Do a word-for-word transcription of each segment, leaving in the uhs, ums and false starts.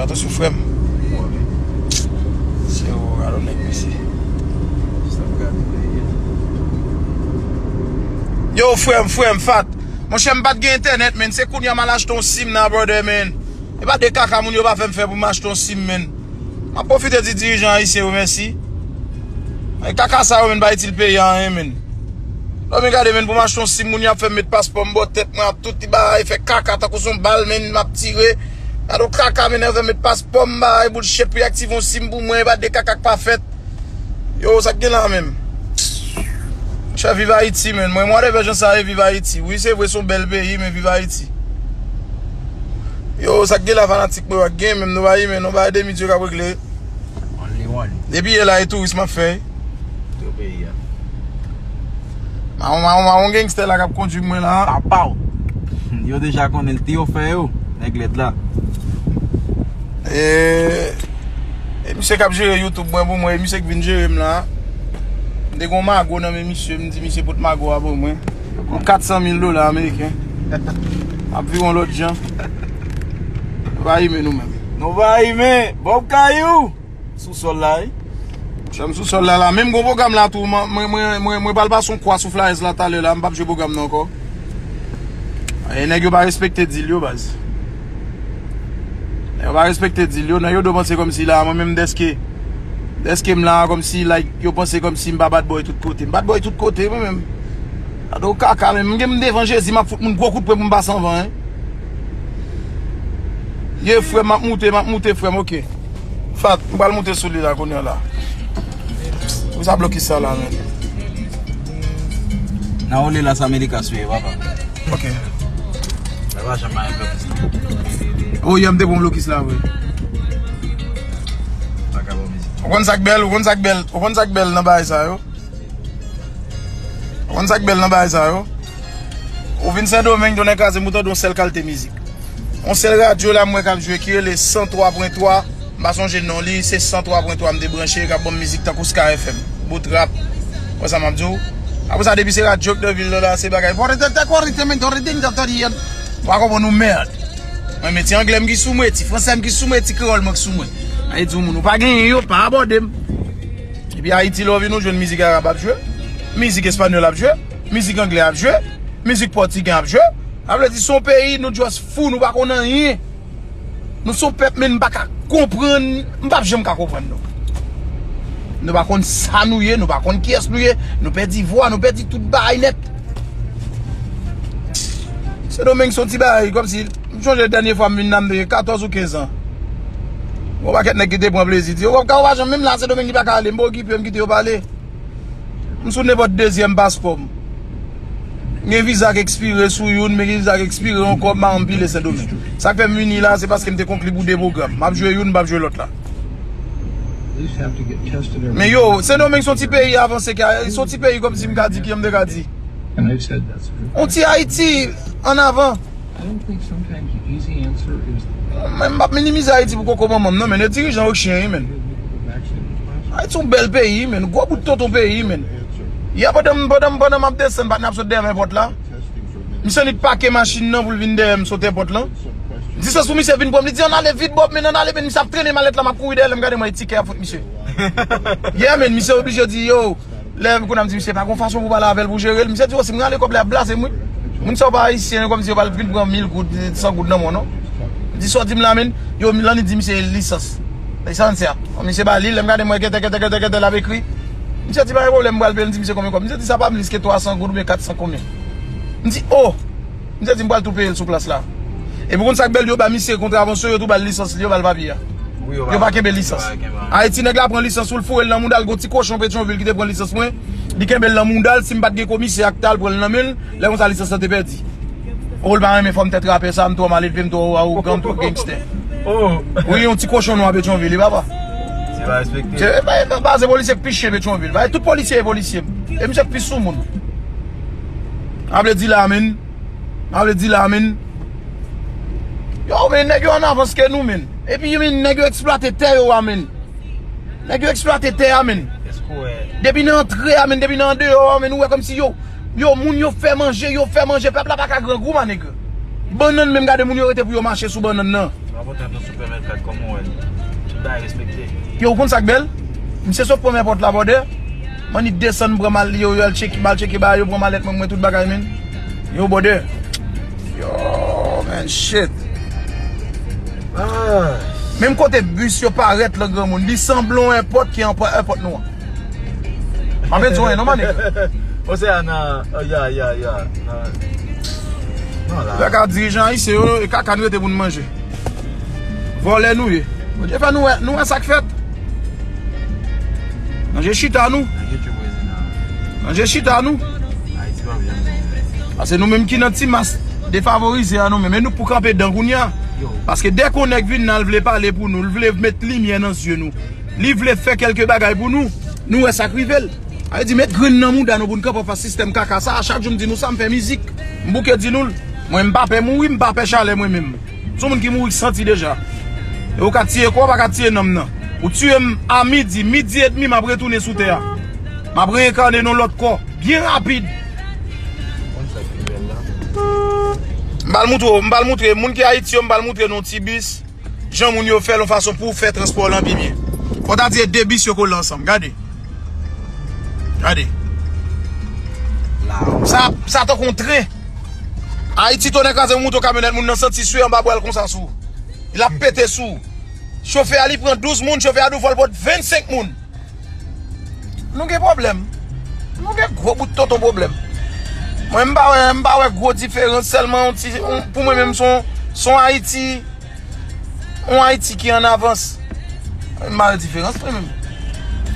Attention, frè m. Se ou, alò, nèg mesye. Yo, frè m, frè m, Fat. Monchè, m pa t gen entènèt, men se kounye a m al achte yon sim nan, brother, man. E pa de kaka moun yo pa fè m fè pou m achte yon sim, man. M ap pwofite di dirijan ayisyen yo mèsi. E kaka sa yo, man, pa itil peyi a anyen, man. Lò, men gade, men, pou m achte yon sim, moun y ap fè m met paspò m bò tèt mwen, ap tout ti bagay, fè kaka tankou se yon bal, men, m ap tire. Gade yon kaka, men, y ap fè m met paspò m, bagay, bout chet pou y aktive yon sim pou mwen, e pa de kaka k pa fèt. Yo, sa k gen la menm? Chè, viv Ayiti, men. Mwen, mwen, de jan sa ye, viv Ayiti. Wi, se vre, se yon bèl peyi, men viv Ayiti. Yo, sa k gen la, fanatik mwen, pa k gen, menm nou pa imen, nou pa de midye k ap regle. Only one. Depi yè la, e touris m ap fè. Yo peyi a. Mawon, mawon, mawon, gangstè la k ap kondui mwen la. Papaw. Yo deja konnen l te yo fè yo. Nèg lèd la. E, e misye k ap jere YouTube mwen pou mwen, e misye k vin jere m la. M te gon mago nan men misye, m di misye pot mago a pou mwen. Yon kat san mil dola ameriken. M ap vire yon lòt jan. Nou pa imen nou menm. Nou pa imen. Bob Kayou. Sou sòl la, wi. Chè, m sou sòl la, la. Menm gon pwogram la tou, mwen, mwen, mwen, mwen, mwen pral pase yon kwa sou flyers la talè la, m p ap jwe pwogram nan ankò. E nèg yo pa respekte deal yo, baz. Nèg yo pa respekte deal yo, nèg yo dwe panse kòmsi la, mwen menm dèske, dèske m la, kòmsi, like, yo panse kòmsi m pa bad boy tout kote. M bad boy tout kote, mwen menm. Gade yon kaka, menm. M gen m devan Jezi, m ap fout moun gwo kout pwen pou m pase anvan, en. Ye, frè m, m ap moute, m ap moute, frè m, oke. Fat, m pral moute sou li la kounye a la. Pou sa blokis sa la, men. Nan ou li la sa Melika sou ye, papa. Ok. Sa pa janm mayen blokis la. O, yè m te pran blokis la, vre. Pa ka bon mizik. Ou konn sa k bèl, ou konn sa k bèl, ou konn sa k bèl nan bagay sa yo? Ou konn sa k bèl nan bagay sa yo? Ou vin Sendomeng, tounen kraze m, ou tande yon sèl kalte mizik. Yon sèl radyo la m wè k ap jwe ki rele san twa pwen twa. M pa sonje non li, se san twa pwen twa m te branche, k ap ban m mizik tankou Sky F M, bout rap. Wè sa m ap di w? Apre sa, depi se radyo k nan vil nan la, se bagay. Ou pa konprann nou mèd. Mwen, men ti anglè m ki sou mwen, ti fransè m ki sou mwen, ti kreyòl mwen ki sou mwen. Sa vle di, moun ou pa genyen yo, pa abòde m. Epi Ayiti, lè w vin, ou jwenn mizik arab ap jwe, mizik espanyòl ap jwe, mizik anglè ap jwe, mizik pòtigè ap jwe. Sa vle di, se yon peyi, nou just fou, nou pa konn anyen. Nou se yon pèp, men m pa ka konprann, m p ap janm ka konprann nou. Nou pa konn sa nou ye, nou pa konn kiyès nou ye, nou pèdi vwa, nou pèdi tout bagay nèt. Sendomeng se yon ti bagay, kòmsi, m sonje dènye fwa m vin la, m te gen katòz ou kenz an. Gon pakèt nèg ki te pran plezi, di, "Yo, w ap ka, w pa janm, menm la, Sendomeng li pa ka ale, m pa okipe yo, m kite yo pale." M sou nenpòt dezyèm paspò m. M gen viza k ekspire sou youn, m gen viza k ekspire ankò, m pa anpile Sendomeng. Sa k fè m vini la, se paske m te konkli pou de pwogram. M ap jwe youn, m p ap jwe lòt la. Men yo, Sendomeng se yon ti peyi avanse, se yon ti peyi kòmsi m ka di, ki m te ka di. Yon ti Ayiti ann avan. Men m p ap minimize Ayiti pou koko manman m, non, men e dirijan yo k chen, wi, men. Ayiti yon bèl peyi, men. Gwo bout tonton peyi, men. Yè, pandan m, pandan m, pandan m ap desann, patnè ap sot dèyè m nan pòt la. Misye annik pake machin nan pou l vin dèyè m, sote pòt lan. Distans pou misye vin pran m, li di, "Ann ale vit, Bob, men ann ale, men." Misye ap trennen malèt la, m ap kouri dèyè l, m gade mwen, e tikè a fout misye. Yeah, men, misye oblije di, "Yo." Lè kounye a m di misye pa gon fason pou pale avè l pou jere l. Misye di, "O, si m rale kòb la, y ap blaze m, wi." Moun sa yo pa ayisyen, kòmsi yo pral vin pran mil goud, san goud nan men w, non. M di, "Sa w di m la, men?" Yo, Lanny di misye lisans. Licencia. Misye ba li, lè m gade m wè gètè, gètè, gètè, gètè, l ap ekri. Misye di, "Pa gen pwoblèm, m pral peye l." M di misye konbyen kòb. Misye di, "Sa pa plis ke twa san goud oubyen kat san konbyen." M di, "O!" Misye di, "M pral tou peye l sou plas la." Epi w konn sa k bèl, yo ba misye kontravansyon, yo tou ba l lisans li, yo ba l papye a. Yo pa kenbe lisans. Ayiti, nèg la pran lisans ou, l foure l nan mouda l, gon ti kochon Petyonvil ki te pran lisans mwen, li kenbe l nan mouda l, si m pa t gen komisè ak ta, l pran l nan men l, lè konsa lisans lan te pèdi. O, l pa renmen fòm tèt rapè sa, m twò malelve, m twò awogan, m twò gangstè. Wi, yon ti kochon nwa Petyonvil, li papa. Se pa respekte. Se pa, pa, pa, se polisye k pi chen Petyonvil. Pa, tout polisye e polisye m. E misye k pi sou moun. A vle di la, men. A vle di la, men. Yo, men, nèg yo an avans ke nou, men. Epi, men, nèg yo eksplwate tè yo a, men. Nèg yo eksplwate tè a, men. Depi nan antre a, men, depi nan andeyò a, men, ou wè kòmsi yo, yo, moun yo fè manje, yo fè manje, pèp la pa ka grangou, ma nèg. Bannann menm, gade moun yo rete pou yo mache sou bannann nan. Rapòte nan sou pèmèt kat kòman w wè l. Tout bagay respekte. Yo, ou konn sa k bèl? Misye sot pran men pòt la, bòdè. M annik desann, pran mal, yo, yo al tcheke, m al tcheke bagay yo, pran malèt mwen, mwen tout bagay, men. Yo, bòdè. Yo, man, shit. Ah. Menm kote bis yo parèt lan granmoun, li sanble yon èpòt ki an èpòt nou an. M ap di w anyen non, manik. Oseana, oh, ya, ya, ya. Nan, nan la. Lè ka dirijan ayisyen yo, e kaka n rete pou n manje. Vòlè nou ye. Bondye fè nou wè, nou wè sa k fèt. Manje chita nou. Nan YouTube, prezidan. Manje chita nou. Ayiti pa janm bon. Paske nou menm ki nan ti mas defavorize a nou menm, e nou pou kanpe dan kounye a. Yo. Paske dèk yon nèg vin nan, l vle pale pou nou, l vle met limyè nan zye nou. Li vle fè kèlke bagay pou nou. Nou wè sa k rive l. Sa vle di, met grenn nan mouda nou pou n kanpe anfas sistèm kaka sa a. Chak jou m di nou sa, m fè mizik. M bouke di nou l. Mwen, m pa pè mouri, m pa pè chalè mwen menm. M se yon moun ki mouri santi deja. E ou ka tiye kò w, pa ka tiye nanm nan. Ou tiye m a midi, midi edmi, m ap retounen sou tè a. M ap reyekane nan lòt kò, byen rapid. M pral moutre w, m pral moutre moun ki Ayiti yo, m pral moutre nou ti bis. Jan moun yo fè l yon fason pou w fè transpò w lan pi byen. Fò w ta di e de bis yo kole ansanm. Gade. Gade. Sa, sa tankou yon tren. Ayiti, tonè kraze, m moute yon kamyonèt, moun nan santi swe anba bra l konsa sou ou. L ap pete sou ou. Chofè a, li pran douz moun, chofè a di w fò l pot vennsenk moun. Nou gen pwoblèm. Nou gen gwo bout tonton pwoblèm. Mwen, m pa wè, m pa wè gwo diferans, sèlman yon ti, yon, pou mwen menm, se yon, se yon Ayiti, yon Ayiti ki an avans. M pa wè diferans, mwen menm.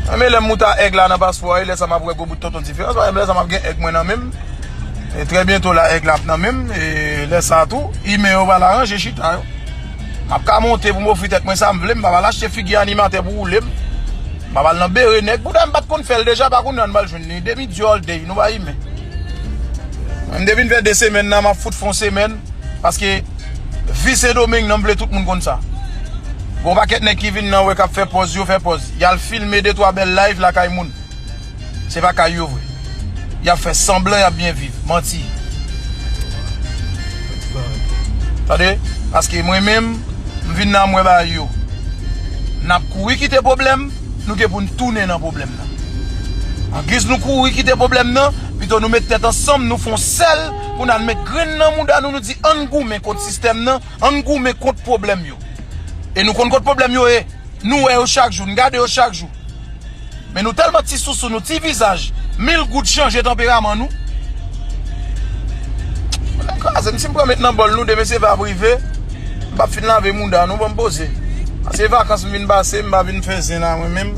Mwen, men lè m moute a èg la nan paspò a, e lè sa m ap wè gwo bout tonton diferans, paske lè sa m ap gen èg mwen nan men m. E trè byento la, èg la ap nan men m. E lè sa a tou, imen yo pral aranje chita yo. M ap ka monte pou m ofri tèt mwen sa m vle, m pa pral achte figi animatè pou woule m. M pa pral nan bere nèg. Bouda m pa t konn fè l deja, pa kounye a m pral jwenn li. Demi dyòl dey, nou pa imen. M te vin fè de semèn nan, m ap fout fè yon semèn. Paske vi Sendomeng nan, m vle tout moun konn sa. Gon pakèt nèg ki vin nan, wè k ap fè pòz, yo fè pòz. Y al filme de twa bèl live lakay moun. Se pa kay yo vre. Y ap fè sanblan y ap byen viv. Manti. Tande? Paske mwen menm, m vin nan mwen ba yo. N ap kouri kite pwoblèm, nou gen pou n tounen nan pwoblèm nan. Angiz nou kouri kite pwoblèm nan, pito nou met tèt ansanm, nou fè yon sèl, pou n al met grenn nan mouda nou, nou di ann goumen kont sistèm nan, ann goumen kont pwoblèm yo. E nou konn kot pwoblèm yo ye. Nou wè yo chak jou, n gade yo chak jou. Men nou tèlman ti sousou, nou ti vizaj, mil goud chanje tanperaman nou. Mwen kraze m, si m pran met nan bòl nou, demen se va prive, m p ap fin lave mouda, nou ban m poze. Se vakans m vin pase, m pa vin fè zen la, mwen menm.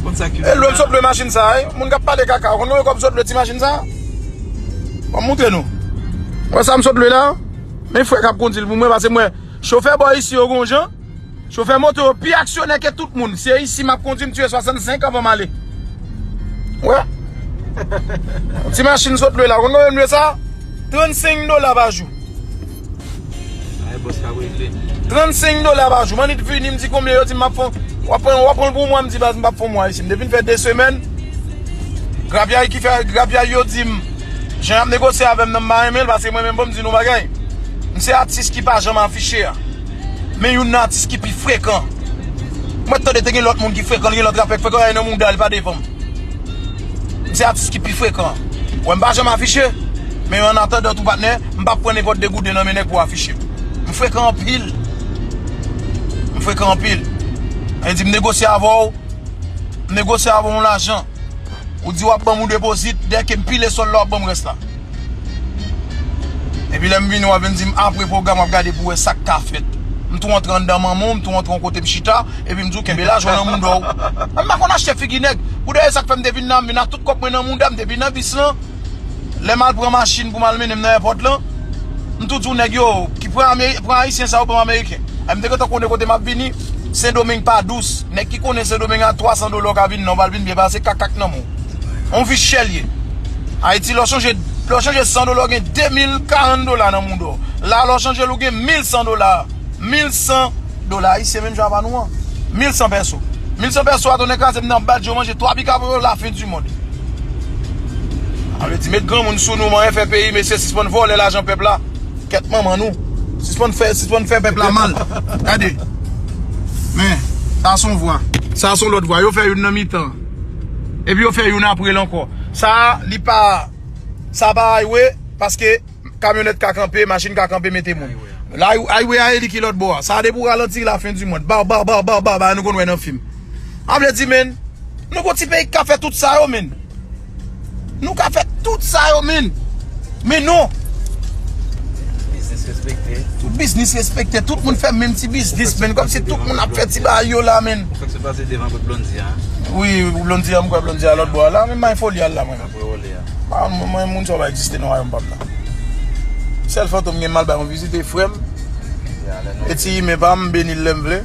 Konn sa ki E lwen m sot lwe machin sa, wi. Moun k ap pale kaka, ou konn konbyen kòb m sot lwe ti machin sa? Ban m moutre nou. Wè sa m sot lwe la? Men frè k ap kondi l pou mwen, pase mwen, chofè bò isi yo gon jan. Chofè moto yo pi aksyonè ke tout moun. Se isi m ap kondi, m tire swasannsenk anvan m ale. Wè. Ti machin sot lwe la. Ou konn konbyen m lwe sa? Trannsenk dola pa jou. Ay, bòs ka regle. Trannsenk dola pa jou. M annik vini, m di konbyen, yo di m ap fè. W ap pran, w ap pran l pou mwa, m di baz, m p ap fè yon mwa isi. M te vin fè de semèn. Grapyay ki fè, grapyay yo di m, jan y ap negosye avè m nan, m pa renmen l, paske mwen menm, bon, m di nou bagay. M se atis ki pa janm afiche a. Men youn nan atis ki pi frekan. Mwen tande te gen lòt moun ki frekan, li gen lòt rapè ki frekan, e nan mouda l pa devan m. M se atis ki pi frekan. Wè, m pa janm afiche, men an atandan tou patnè, m p ap pran nenpòt degouden nan men nèg pou afiche m. M frekan anpil. M frekan anpil. Sa vle di m negosye avè w, m negosye avè w yon lajan. Ou di w ap ban m yon depozit, dèyè ke m pile sòl la, w ap ban m rès la. Epi lè m vini, w ap vin di m apre pwogram, w ap gade pou w wè sa k ka fèt. M tou antre anndan manman w, m tou antre yon kote m chita, epi m di w kenbe lajan w nan mouda w. Mwen m pa konn achte figi nèg. Pou dèyè sa k fè m te vin nan, m vin ak tout kòb mwen nan mouda, m te vin nan bis lan. Lè m al pran machin pou m al mennen m nan èpòt lan, m tou di w nèg yo, ki pran Ameri-, pran ayisyen sa yo, ban m ameriken. E m te gentan konnen kote m ap vini, Sendomeng pa dous. Nèg ki konnen Sendomeng a twa san dola w ka vin nan, w pral vin byen pase, kaka k nan men w. Yon vi chè l ye. Ayiti, lè w chanje, lè w chanje san dola, w gen de mil karant dola nan mouda w. La, lè w chanje l, ou gen mil san dola. Mil san dola ayisyen, menm jan pa nou an. Mil san pèso. Mil san pèso a, tonè kraze m nan bat, yo manje twa pika pou yo, la fin di mond. Sa vle di, met granmoun sou nou, manyen fè peyi, mesye, sispann vòlè lajan pèp la. Kèt manman nou. Sispann fè, sispann fè pèp la mal. Gade. Men, sa se yon vwa. Sa se yon lòt vwa. Yo fè youn nan mitan. Epi yo fè youn apre l ankò. Sa, li pa, sa pa highway, paske kamyonèt ka kanpe, machin ka kanpe, mete moun. Highway a, e li ki lòt bò a. Sa depi w ralanti, la fin du monde. Ba, ba, ba, ba, ba, ba, nou konn wè nan fim. Sa vle di, men, nou gon ti peyi k ka fè tout sa yo, men. Nou ka fè tout sa yo, men. Men non. Biznis respekte. Tout biznis respekte. Tout moun fè menm ti biznis, men. Kòmsi tout moun ap fè ti bagay yo la, men. Ou fèk se pase devan kot Blondy a. Wi, Blondy a, m kwè Blondy a lòt bò a la, men may foli al la, mwen. Apre wole a. Ah, mwen, mwen, moun sa yo pa egziste nan wayòm pa m nan. Sèl fantom gen mal bay yon vizite, frè m. E ti imen pa m, m beni l lè m vle.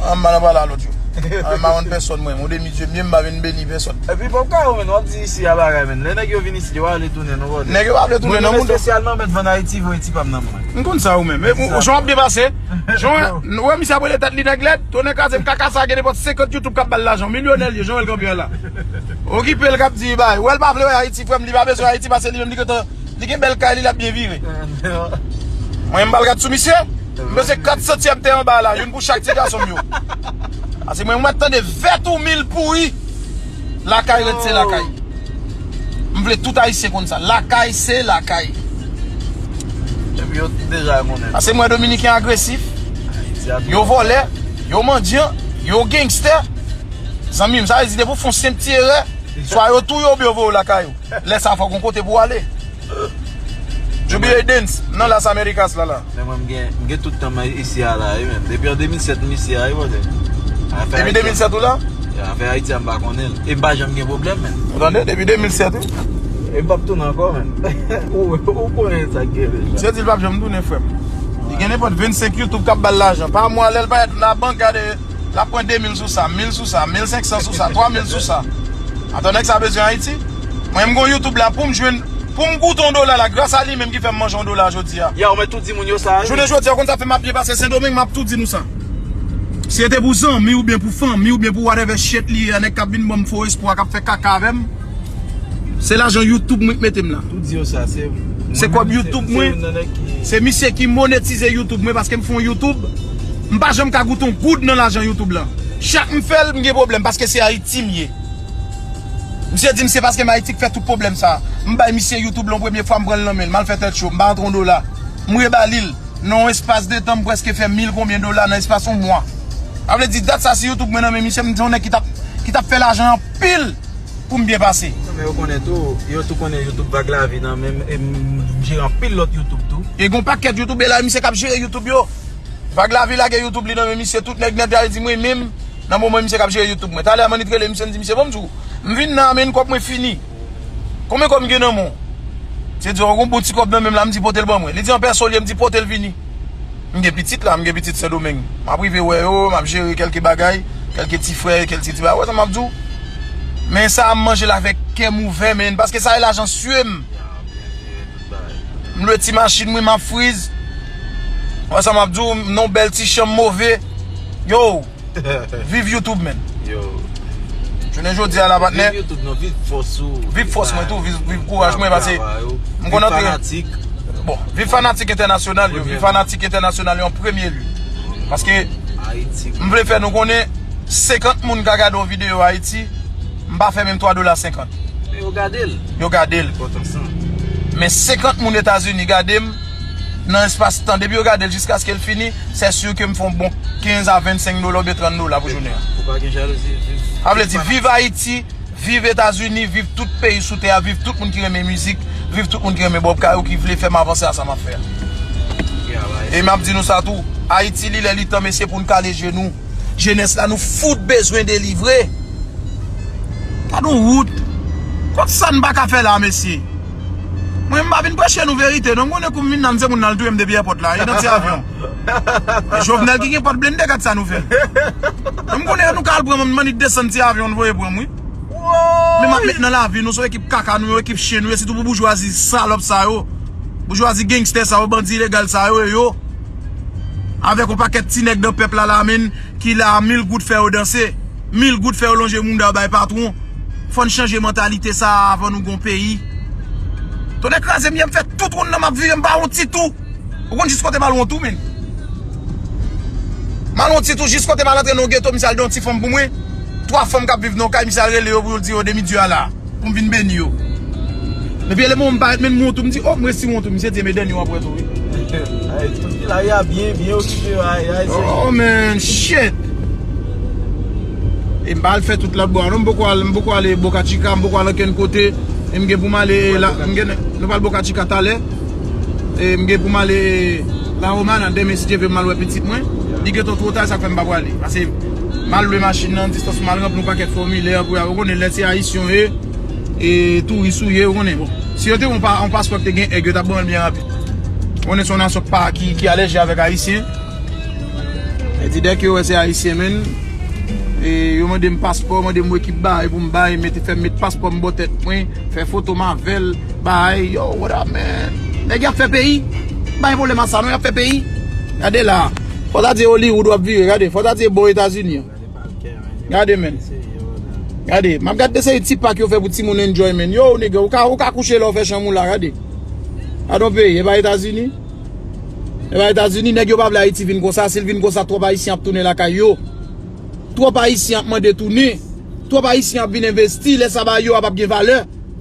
An m pa nan pale a lòt yo. An m pa konn pèsòn mwen, mon demi Dye m ye, m pa vin beni pèsòn. Epi pòp ka yo, men, w ap di isi a bagay, men. Lè nèg yo vin isi, yo pa vle tounen, non, brother. Nèg yo pa vle tounen, non, moun. Espesyalman, mèt vann Ayiti, voye ti pa m nan men. M konn sa ou menm. E ou, jan w ap byen pase. Jan w wè misye ap rele tèt li nèg lèd, tonè kraze m, kaka sa gen nenpòt senkant YouTube k ap ba l lajan, milyonè l ye, jan w wè l kanpe a la. Okipe l k ap di, bay. Ou wè l pa vle wè Ayiti, frè m, li pa bezwen Ayiti, pase li menm li gentan Li gen bèl kay li, l ap byen vire. Mwen, m pral gad sou misye. M bezwen kat santyèm tè anba la, youn pou chak ti gason m yo. Pase mwen, mwen tande vèt ou mil pouri. Lakay ret se lakay. M vle tout Ayisyen konn sa. Lakay se lakay. Epi yo deja konnen. Pase mwen, Dominiken agresif. Yo vòlè, yo mandyan, yo gangstè. Zanmi m, sa vle di depi w fè yon senp ti erè, swa yo touye w oubyen yo voye w lakay ou. Lè sa fò gon kote pou w ale. J B A Dance nan Las Americas la la. Men mwen m gen, m gen tout tan mwen isi a la wi menm. Depi an de mil sèt m isi a wi brother. Depi de mil sèt ou la? Afè Ayiti a m pa konnen l. E m pa janm gen pwoblèm menm. Ou tande? Depi de mil sèt wi. E m p ap tounen ankò menm. Ou, ou konnen sa k gen deja. Misye di l p ap janm tounen frè m. Li gen nenpòt vennsenk YouTube k ap ba l lajan. Pa mwa lè l parèt nan bank gade. L ap pran de mil sou sa, mil sou sa, mil senk san sou sa, twa mil sou sa. Atò nèg sa bezwen Ayiti. Mwen m gon YouTube la pou m jwenn, pou m goute yon dola la, gras a li menm ki fè m manje yon dola jodi a. Ya, ou mèt tou di moun yo sa wi. Jounen jodi a, ou konn sa fè m ap byen pase Sendomeng, m ap tou di nou sa. Si se te pou zanmi oubyen pou fanmi oubyen pou whatever shit li ye, nèg k ap vin ban m fo espwa, k ap fè kaka avè m. Se lajan YouTube mwen k mete m la. Tou di yo sa, se Se kòb YouTube mwen. Se misye ki monetize YouTube mwen paske m fè yon YouTube. M pa janm ka goute yon goud nan lajan YouTube lan. Chak m fè l, m gen pwoblèm paske se Ayiti m ye. Misye di m se paske m Ayiti k fè tout pwoblèm sa. M bay misye YouTube lan premye fwa m pran l nan men l. M al fè tèt cho. M pa antre yon dola. M reba li l. Nan yon espas de tan, m prèske fè mil konbyen dola nan espas yon mwa. Sa vle di, dat sa, si YouTube mwen nan men misye, m te yon nèg ki t ap, ki t ap fè lajan anpil pou m byen pase. Non, men yo konnen tou, yo tou konnen YouTube Vag Lavi nan men m, e m jere anpil lòt YouTube tou. E gon pakèt YouTuber la, misye k ap jere YouTube yo. Vag Lavi lage YouTube li nan men misye, tout nèg nan Ayiti, mwen menm, nan moman misye k ap jere YouTube mwen. Talè a m annik rele misye, m di, misye, bon, m di w, m vin nan men kòb mwen fini. Konbyen kòb m gen nan men w? Misye di, w gon bon ti kòb nan men m la, m di, pote l ban mwen. Li di, an pèso l ye, m di, pote l vini. M gen pitit la, m gen pitit Sendomeng. M ap rive wè yo, m ap jere kèlke bagay, kèlke ti frè, kèlke ti bagay. Ou wè sa m ap di w? Men sa a m manje l avèk kè m ouvè, men, paske sa e lajan sye m. M lwe ti machin mwen, m ap friz. Ou wè sa m ap di w? M nan yon bèl ti chanm move. Yo, viv YouTube, men. Yo. Jounen jodi a la, patnè. Viv YouTube, non, viv fòs ou. Viv fòs mwen tou, viv, viv kouraj mwen, pase m konn antre. Bon, viv fanatik entènasyonal yo, viv fanatik entènasyonal yo an premye lye. Paske m vle fè nou konnen senkant moun ka gade yon videyo Ayiti, m pa fè menm twa dola senkant. Men yo gade l. Yo gade l. Enpòtan sa. Men senkant moun Etazini gade m nan espas tan. Depi yo gade l jiskaske l fini, se si ke m fè yon bon kenz a vennsenk dola oubyen trant dola pou jounen an. Ou pa gen jalouzi, viv. Sa vle di, viv Ayiti, viv Etazini, viv tout peyi sou tè a, viv tout moun ki renmen mizik, viv tout moun ki renmen Bob Kayou, ki vle fè m avanse a sa m ap fè a. E m ap di nou sa tou, Ayiti, li lè li tan, mesye, pou n kale je nou. Jenès la, nou fout bezwen delivre. Gad yon wout. Kot sa n pa ka fè la, mesye? Mwen, m pa vin preche nou verite, non. M konnen kou m vin la, m se moun nan l touye m depi èpòt la, e nan ti avyon. E Jovenel ki gen pòt blende, gad sa nou fè. M konnen nou ka al pran m, m annik desann ti avyon, nou voye pran m, wi. Men m ap met nan lavi nou, se yon ekip kaka nou, yon ekip chen nou ye, sitou pou boujwazi salòp sa yo. Boujwazi gangstè sa yo, bandi ilegal sa yo, e yo. Avèk yon pakèt ti nèg nan pèp la, la, men, ki la, mil goud fè yo danse, mil goud fè yo lonje mounda yo bay patwon. Fò n chanje mantalite sa a avan nou gon peyi. Tonnè kraze m, yè m fè tout woun nan m ap vire, m pa yon ti tou. Ou konn jis kote m al yon tou, menn. M al yon ti tou, jis kote m al antre nan yon geto, misye al gen yon ti fanm pou mwen. Twa fanm k ap viv nan yon kay, misye al rele yo pou yo di yo demi dye a la. Pou m vin beni yo. Epi eleman m parèt, menn m yon tou, m di, oh, m resi yon tou, misye di, men dènye w ap wè tou, wi. Ay, tout lari a byen, byen okipe, ay, ay, se Oh, man, shit. E m pa al fè tout lòt bò a, non, m poko al, m poko ale Boca Chica, m poko al ankenn kote. E m gen pou m ale la, m gen, nou pral Boca Chica talè. E m gen pou m ale La Romana demen, si Dye vle, m al wè pitit mwen. Li gentan twò ta, sa k fè m pa prale. Paske m al lwe machin nan, distans m al ranpli yon pakèt fòmilè pou y al, ou konnen lè se ayisyen w ye, e touris ou ye, ou konnen. Bon, si yo te yon pa, yon paspò ki te gen èg, yo t ap ban l byen rapid. Ou konnen se yon nasyon ki pa, ki, ki alèje avèk ayisyen. E di dèk yo wè se ayisyen, menn. E yo mande m paspò, mande m ekip bagay pou m bay, mete, fè m met paspò m bò tèt mwen, fè foto m avè l, bay, yo, what up, man? Nèg y ap fè peyi. M pa gen pwoblèm ak sa, non, y ap fè peyi. Gade la. Fò ta di Hollywood w ap vire, gade. Fò ta di bò Etazini an. Gade, menn. Gade, m ap gade de seri ti pak yo fè pou timoun enjoy, menn. Yo, nèg, ou ka, ou ka kouche la, ou fè chanm ou la, gade. Gade yon peyi, e pa Etazini? E pa Etazini, nèg yo pa vle Ayiti vin konsa. Si l vin konsa, twòp Ayisyen ap tounen lakay yo. Twòp Ayisyen ap mande tounen. Twòp Ayisyen ap vin envesti. Lè sa bagay yo a p ap gen valè.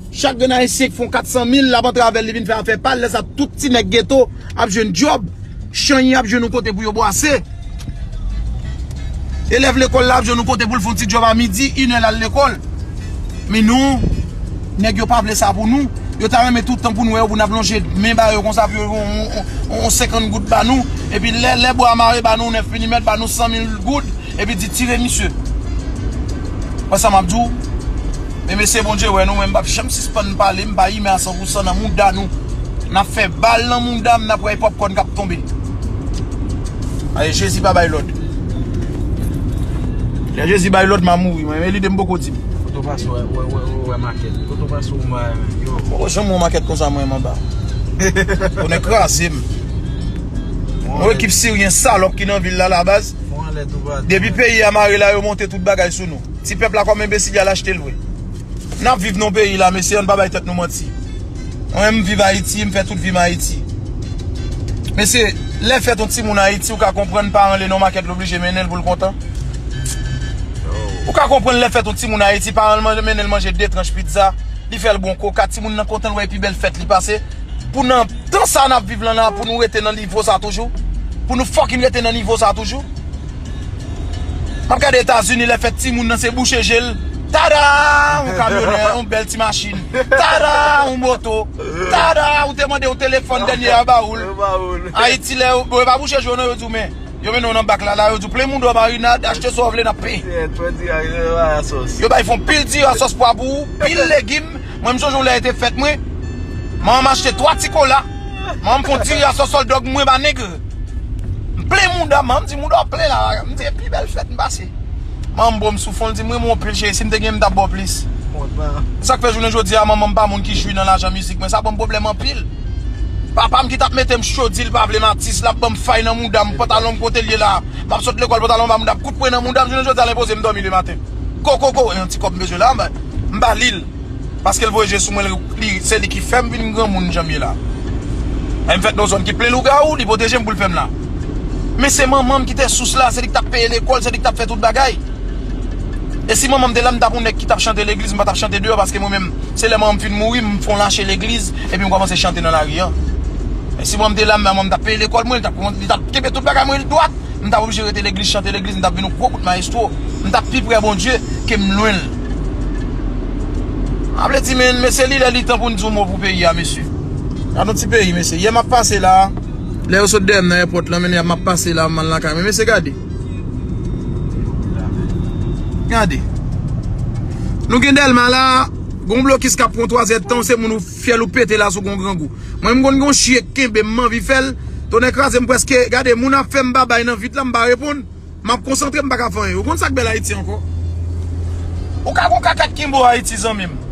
Chak grenn Ayisyen ki fè yon kat san mil, l ap antre avè l, li vin fè afè pa l. Lè sa, tout ti nèg geto ap jwenn djòb. Chanyen ap jwenn yon kote pou yo bwase. Elèv lekòl la ap jwenn yon kote pou l fè yon ti djòb a midi, inè l al lekòl. Men nou, nèg yo pa vle sa pou nou. Yo ta renmen tout tan pou nou wè yo, pou n ap lonje men ba yo konsa, pou yo yon, yon, yon, yon senkant goud ba nou. Epi lè, lè bwa a mare ba nou, nèf milimèt, ba nou san mil goud, epi di tire misye. Wè sa m ap di w? Men mesye, Bondye wè nou, men m p ap janm sispann pale, m pa imen a san pou san nan mouda nou. N ap fè bal nan mouda m, n ap wè pòpkòn k ap tonbe. Ay, Jezi pa bay lòd. Lè Jezi bay lòd, m a mouri, mwen. Men lide m poko di m. Kote w pase, wè, wè, wè, wè, wè makèt. Kote w pase, w mare, men, yo. Poko janm wè makèt konsa, mwen, m anba. Tonnè kraze m. Yon ekip siryen salòp ki nan vil la, la baz. Depi peyi a mare la, yo monte tout bagay sou nou. Ti pèp la kòm enbesil, y al achte l vre. N ap viv nan peyi la, mesye, ann pa bay tèt nou manti. Mwen, m viv Ayiti, m fè tout vi m Ayiti. Mesye, lè fèt yon timoun Ayiti, ou ka konprann paran l nan makèt, l oblije mennen l pou l kontan. Ou ka konprann lè fèt yon timoun Ayiti, paran l manje, mennen l manje de tranch pizza, li fè l bon koka, timoun nan kontan, l wè pi bèl fèt li pase. Pou nan tan sa n ap viv lan la, pou nou rete nan nivo sa toujou? Pou nou fucking rete nan nivo sa toujou? M ap gade Etazini, lè fèt timoun nan se bouche je l. Tada! Yon kamyonè, yon bèl ti machin. Tada! Yon moto. Tada! Ou te mande yon telefòn dènye a ba ou l. Ayiti, lè yo, bon, yo pa bouche je w non, yo di w men. Yo mennen w nan bak la, la, yo di w plen mouda w marinad, achte sa w vle, n ap peye. Yo bay fè yon pil diri a sòs pwa pou ou, pil legim. Mwen, m sonje yon lè te fèt mwen. Manman m achte twa ti kola. Manman m fè yon diri a sòs hot dog mwen ba nèg. M plen mouda, manman m di mouda w plen la. M di, e pi bèl fèt m pase. Manman m bo m sou fon, l di, m renmen w anpil, cheri, si m te gen, m t ap ba w plis. Sa k fè jounen jodi a, manman m pa moun ki jwi nan lajan mizik mwen. Sa ban m pwoblèm anpil. Papa m ki t ap mete m chodi, l pa vle m atis, l ap ban m fay nan mouda m, pantalon m kote l ye la. M ap sot lekòl, pantalon m ba mouda m, kout pwen nan mouda m, jounen jodi a, l enpoze m dòmi lematen. Ko, ko, ko, e yon ti kòb m bezwen la, m ba, m ba li l. Paske l voye je sou mwen, li, se li ki fè m vin granmoun jan m ye la. E m fèt nan yon zòn ki plen lougawou, li pwoteje m pou l fè m la. Men se manman m ki te sous la, se li ki t ap peye lekòl, se li ki t ap fè tout bagay. E si manman m te la, m t ap yon nèg ki t ap chante legliz, m pa t ap chante deyò, paske mwen menm, se lè manman m fin mouri, m fè yon lache legliz, epi m kòmanse chante nan lari an. E si manman m te la, manman m t ap peye lekòl mwen, li t ap, li t ap kenbe tout bagay mwen dwat. M t ap oblije rete legliz, chante legliz, m t ap vin yon gwo bout mayestwo. M t ap pi pre Bondye ke m lwen l. A vle di, men, mesye, li lè li tan pou n di yon mo pou peyi a, mesye. Gad yon ti peyi, mesye. Yè m ap pase la, lè yo sot dèyè m nan èpòt lan, men yè m ap pase la, m al lakay mwen. Mesye, gade. Gade. Nou gen Dèlma la, gon blokis k ap pran twa zèdtan, se moun ou fyèl ou pete la sou gon grangou. Mwen, m konn gen yon chye k kenbe m, m anvi fè l. Tonnè kraze m, prèske, gade, moun ap fè m babay nan vit la, m pa reponn. M ap konsantre, m pa ka fè anyen. Ou konn sa k bèl Ayiti ankò? Ou ka gon kaka k kenbe w Ayiti, zanmi m.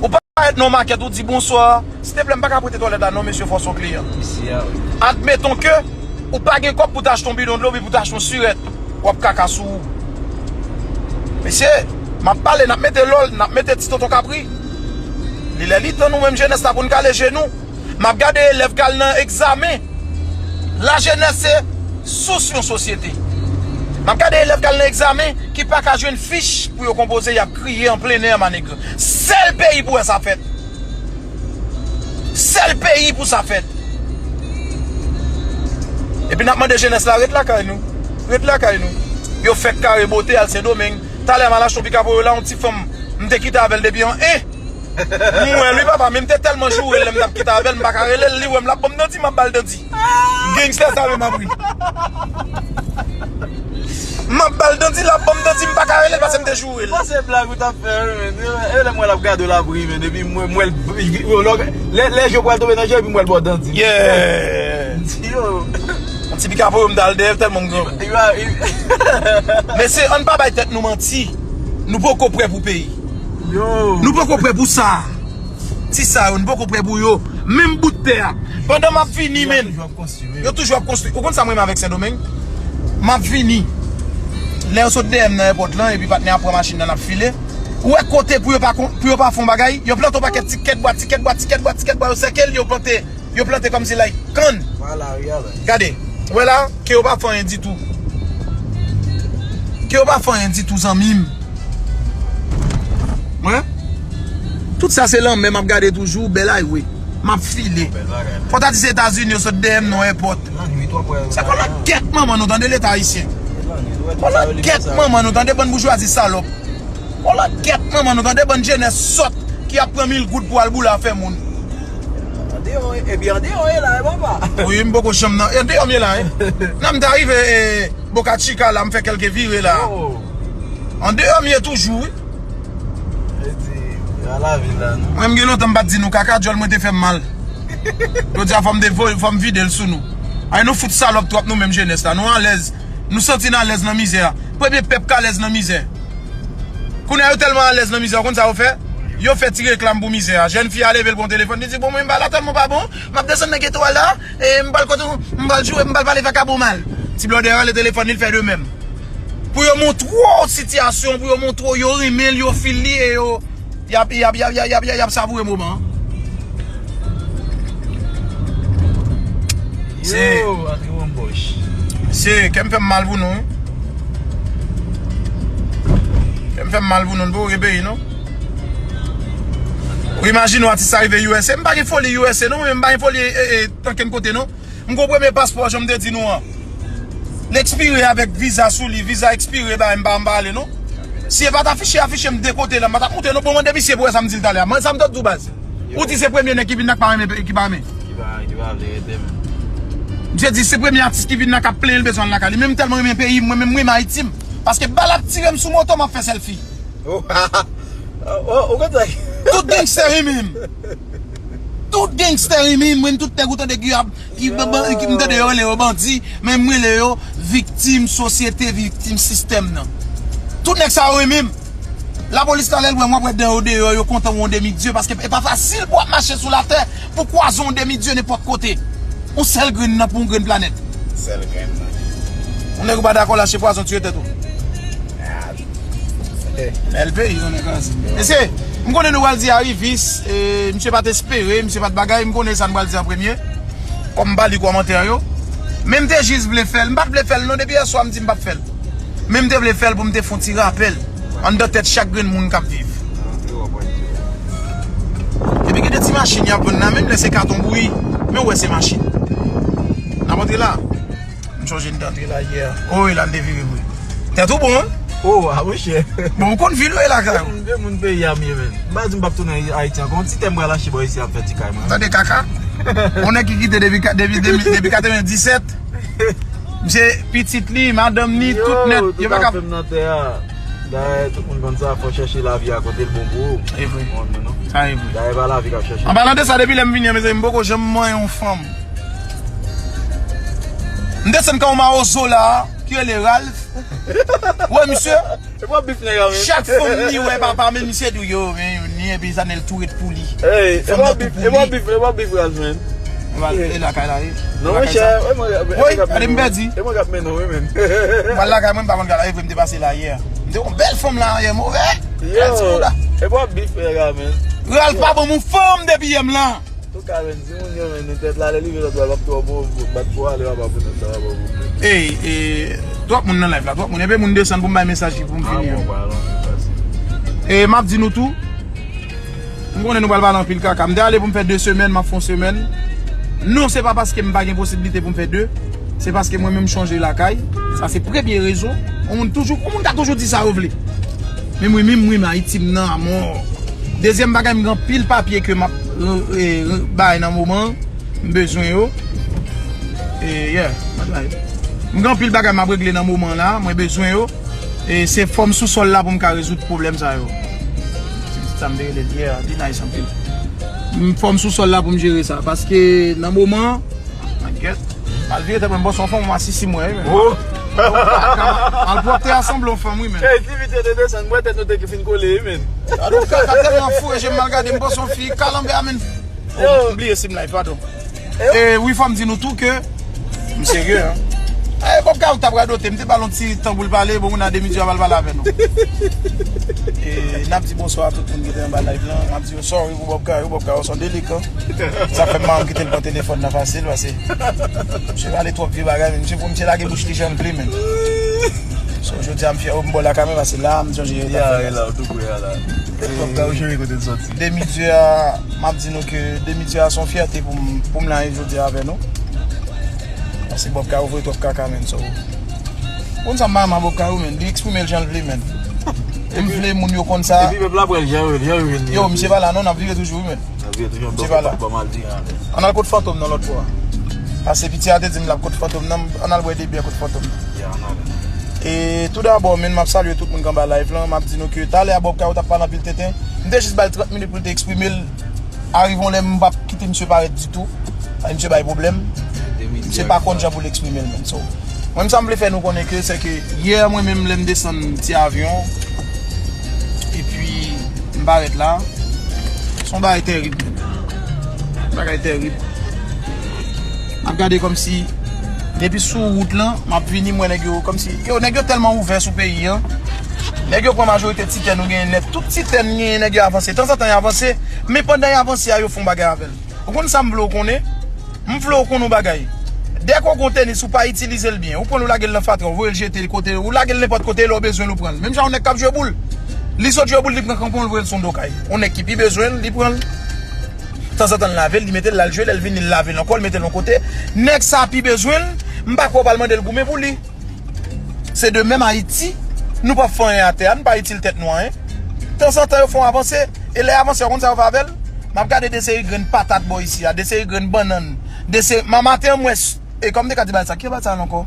Ou parèt nan makèt, ou di, bonswa, silteplè, m pa ka prete twalèt la, non, mesye, fòs yon kliyan. Admeton ke ou pa gen kòb pou t achte yon bidon dlo, epi pou t achte yon sirèt, w ap kaka sou ou. Mesye, m ap pale, n ap mete lòl, n ap mete ti tonton kapri. Lè li tan nou menm jenès la pou n kale je nou. M ap gade elèv k al nan egzamen. Lajenès se sous yon sosyete. M ap gade elèv k al nan egzamen ki pa ka jwenn fich pou yo konpoze, y ap kriye an plen nè, manegre. Sèl peyi pou wè sa fèt. Sèl peyi pou sa fèt. Epi n ap mande jenès la ret lakay nou. Ret lakay nou. Yo fèk kare bote al Sendomeng. Talè m al achte yon pikapoyo la, yon ti fanm m te kite avè l depi an en. M wè l wi papa, men m te tèlman joure l lè m t ap kite avè l, m pa ka rele l, li wè m l ap ban m dandi, m ap ba l dandi. Gangsta sa menm ap ri. M ap ba l dandi, l ap ban m dandi, m pa ka rele l paske m te joure l. Bon, se blag ou t ap fè, wi, men. E lè m wè l ap gade w, l ap ri, men. Epi m wè, m wè l, lè, lè je w pral tonbe nan je, epi m wè l ba w dandi. Yeah. M di, yo. Yon ti pikapoyo m t al dèyè tèlman m grangou. Mesye, ann pa bay tèt nou manti. Nou poko prè pou peyi. Yo. Nou poko prè pou sa. Ti sa yo, nou poko prè pou yo. Menm bout tè a. Pandan m ap vini, men. Yo toujou ap konstwi. Ou konn sa m renmen avèk Sendomeng? M ap vini. Lè yo sot dèyè m nan èpòt lan, epi patnè ap pran machin nan, n ap file. Ou wè kote pou yo pa kon-, pou yo pa fè yon bagay, yo plante yon pakèt ti kèk bwa, ti kèk bwa, ti kèk bwa, ti kèk bwa, yo sèke l, yo plante, yo plante kòmsi like kann. Gade, ou wè la, ke yo pa fè anyen ditou. Ke yo pa fè anyen ditou, zanmi m. Mwen, tout sa se lanmè, m ap gade toujou, bèl highway. M ap file. Fò ta di se Etazini, yo sot dèyè m nan èpòt. Se kolòt kèt manman nou tande Leta ayisyen. Kolòt kèt manman nou tande bann boujwazi salòp. Kolòt kèt manman nou tande bann jenès sòt ki ap pran mil goud pou al boule afè moun. Andeyò, epi andeyò e la, e papa. Wi, m poko janm nan. Andeyò m ye la, wi. Nan m ta rive, e, Boca Chica la, m fè kèlke vire la. Andeyò m ye toujou, wi. Yo di, a lavil la, non. Mwen, m gen lontan m pa t di nou kaka, djòl mwen te fè m mal. Jodi a, fò m te voye, fò m vide l sou nou. Ay, nou fout salòp twòp, nou menm jenès la. Nou alèz. Nou santi n alèz nan mizè a. Premye pèp k alèz nan mizè. Kounye a, yo tèlman alèz nan mizè a, ou konn sa yo fè? Yo fè ti reklam pou mizè a. Jèn fi a leve l pran telefòn, li di, bon, mwen, m pa la tèlman pa bon. M ap desann nan geto a la, e m pral kote w, m pral joure, m pral pale vakabon mal. Ti blòdè a rale telefòn li, l fè de menm. Pou yo montre w sitiyasyon, pou yo montre w yo renmen l, yo feel li, e yo, y ap, y ap, y ap, y ap, y ap, y ap, y ap savoure moman an. Se, yo, antre pran pòch. Se, kè m fè m mal pou nou, wi. Kè m fè m mal pou nou, n poko gen peyi, non. Ou imajine w atis sa rive U S A. M pa gen foli U S A, non, men m pa gen foli, e, e, ankenn kote, non. M gon premye paspò, jan m te di nou an. L ekspire avèk viza sou li, viza ekspire, ba m pa, m pa ale non. Si e pa t afiche, afiche m de kote la, m pa t ap moute non. Bon, mande misye pou wè sa m di l talè a. Mande sa m t ap di w baz. Ou di se premye nèg ki vin la k pa renmen, ki pa renmen. Ki pa, ki pa vle rete menm. Misye di se premye atis ki vin la k ap plenyen l bezwen al lakay li. Men m tèlman renmen peyi m, mwen menm m renmen Ayiti m. Paske bal ap tire m sou moto, m ap fè sèlfi. Oh, oh, ou konn sa? Tout gangster renmen m. Tout gangster renmen m. Mwen tout nèg ou tande ki ap, ki, ban- ban- ki m tande yo rele yo bandi, men m rele yo viktim sosyete, viktim sistèm nan. Tout nèg sa yo renmen m. Lapolis la lè l wè m, w ap wè dan yo deyò, yo kontan wè yon demi dye, paske e pa fasil pou w ap mache sou latè pou kwaze yon demi dye nenpòt kote. Yon sèl grenn nan pou yon grenn planèt. Sèl grenn nan. Yon nèg ou pa dakò lache pwazon tiye tèt ou. Bèl peyi, yon nèg ansi. Mesye, m konnen nou pral di arivis, e, misye pa t espere, misye pa t bagay, m konnen sa n pral di an premye. Kòm m pa li kòmantè yo. Men m te jis vle fè l, m pa t vle fè l non, depi yèswa m di m p ap fè l. Men m te vle fè l pou m te fè yon ti rapèl anndan tèt chak grenn moun k ap viv. Epi gen de ti machin y ap vann la, menm lè se katon bouyi, men w wè se machin. N ap antre la. M sonje n te antre la yè. O, e la n te vire vre. Tèt ou bon, wi? O, a, monchè. Bon, ou konn vil ou ye lakay ou? M vye moun peyi a m ye, men. M pa di m p ap tounen Ayiti ankò. Yon ti tè m pral achte bò isi ap fè ti kay mwen. Tande kaka. Yon nèg ki kite depi ka- depi, depi, depi katrevenndisèt. Misye, pitit li, madanm li, tout nèt. Yo pa ka fè m nan tè a. Dayè, tout moun konn sa, fò chèche lavi a kote l bon pou ou. E vre. Ou konprann mwen, non? Sa e vre. Dayè, pa lavi k ap chèche. An palan de sa, depi lè m vini an, mezanmi, m poko janm manyen yon fanm. M desann kan yon mawozo la, ki rele Ralph. Wè, misye. E pa bif nèg la, men. Chak fanm li wè papa, men misye di, yo, men, yo ni epi Zanèl tou ret pou li. Ey, e pa bif, e pa bif, e pa bif, Ralph, men. E lakay la, e. Non, monchè, e mwen k ap mennen w. Wi, gade m pèdi. E mwen k ap mennen w, wi, men. M al lakay mwen, m pa konn gade, e vre m te pase la yè. M te wè yon bèl fanm la yè, move. Yo, e pa bif, nèg la, men. Ralph pa ban m yon fanm depi yè m la. Antouka, menn, si moun yo, menn, nou tèt la, lè li vin lòt bò, l ap twò bon, bat pou ale, papa, pou nou sa, papa, pou nou. Ey, e, twòp moun nan live la, twòp moun. Enpe moun desann pou m bay mesaj ki pou m fini an. E m ap di nou tou, m konnen nou pral pale anpil kaka. M te ale pou m fè de semèn, m ap fè yon semèn. Non, se pa paske m pa gen posiblite pou m fè de. Se paske mwen menm m chonje lakay. Sa se premye rezon. Yon moun toujou, yon moun ka toujou di sa yo vle. Men mwen menm, mwen menm, Ayiti m nan amò. Dezyèm bagay, m gen anpil papye ke m ap, e, e, bay nan moman an. M bezwen yo. E, yeah, m ap bay. M gen anpil bagay m ap regle nan moman la. Mwen bezwen yo. E se fò m sou sòl la pou m ka rezoud pwoblèm sa yo. Se pitit sa m te rele l, yeah, li nice anpil. M fò m sou sòl la pou m jere sa. Paske nan moman an, Mankèt. Al vire tèt mwen, bòs yon fanm, mwen asisi mwen, wi, men. Al pwòpte a sanble yon fanm, wi, men. Ey, ti vit yo te desann, mwen tèt nou te fin kole, wi, men. Gade yon kaka tèlman foure je m mal gade, m bòs yon fi, kalanbè a, men. Oh, m bliye si m live, padon. E wi, fò m di nou tou ke, m serye, en. E, Bob Kawou t ap radote, m te ba l yon ti tan pou l pale, bon, moun nan demi di a pral pale avè nou. E, n ap di bonswa a tout moun ki te anba live lan, n ap di yo sorry pou Bob Kawou, Bob Kawou se yon delikan. Sa fè m pa janm kite l pran telefòn nan fasil, paske misye pale twòp vye bagay, men misye, pou misye lage bouch li jan l vle, men. So, jodi a, m fyè, m bò lakay mwen, paske la, m sonje. Ya, la, ou tou pre a la. Bob Kawou jere kote l sòti. Demi di a, m ap di nou ke demi di a se yon fyète pou m, pou m la jodi a avè nou. Paske Bob Kawou voye twòp kaka, men, so. Konn sa m pa renmen Bob Kawou, men, li eksprime l jan l vle, men. E m vle moun yo konn sa. Epi pèp la pran l jan yo, jan yo vin. Yo, misye pa la non, n ap vire toujou, wi, men. N ap vire toujou, misye pa la. Ann al kot Fantom nan lòt bò a. Paske piti a te di m l ap kot Fantom nan, ann al bwè de byè kot Fantom nan. Ya, ann al. E tou dabò, men, m ap salye tout moun k anba live lan, m ap di nou ke talè a Bob Kawou t ap pale anpil tenten. M te jis ba l trant minit pou l te eksprime l. Arive yon lè m p ap kite misye parèt ditou. Ay, misye bay pwoblèm. Misye pa konn jan pou l eksprime l menm. So, mwen, sa m vle fè nou konnen ke, se ke yè, mwen menm, lè m desann ti avyon, epi m parèt la, se yon bagay tèrib, menm. Bagay tèrib. M ap gade kòmsi, depi sou wout lan, m ap vini, m wè nèg yo, kòmsi, yo, nèg yo tèlman ouvè sou peyi an. Nèg yo pran majorite ti tè nou genyen nèt. Tout ti tè n genyen, nèg yo avanse. Tanzantan, y avanse. Men pandan y avanse a, yo fè yon bagay avè l. Ou konn sa m vle w konnen? M vle w konn yon bagay. Dèk ou gon tenis, ou pa itilize l byen. Ou pran l, ou lage l nan fatra, ou voye l jete l kote, ou lage l nenpòt kote, lè w bezwen l, ou pran l. Menm jan yon nèg k ap jwe boul. Li sot jwe boul, li pran kanpon, l voye l sou yon do kay. Yon nèg ki pi bezwen l, li pran l. Tanzantan, l lave l, li mete l, l al jwe, lè l vini, l lave l ankò, l mete l yon kote. Nèg sa pi bezwen l, m pa kwè w pral mande l goumen pou li. Se de menm Ayiti, nou p ap fè anyen atè a, nou pa itil tèt nou anyen. Tanzantan yo fè yon avanse, e lè y avanse, ou konn sa yo fè avè l? M ap gade de seri grenn patat bò isi a, de seri grenn bannann, de seri, ma-, maten an m wè s-, e kòm m te ka di bagay sa, ki bagay sa ankò?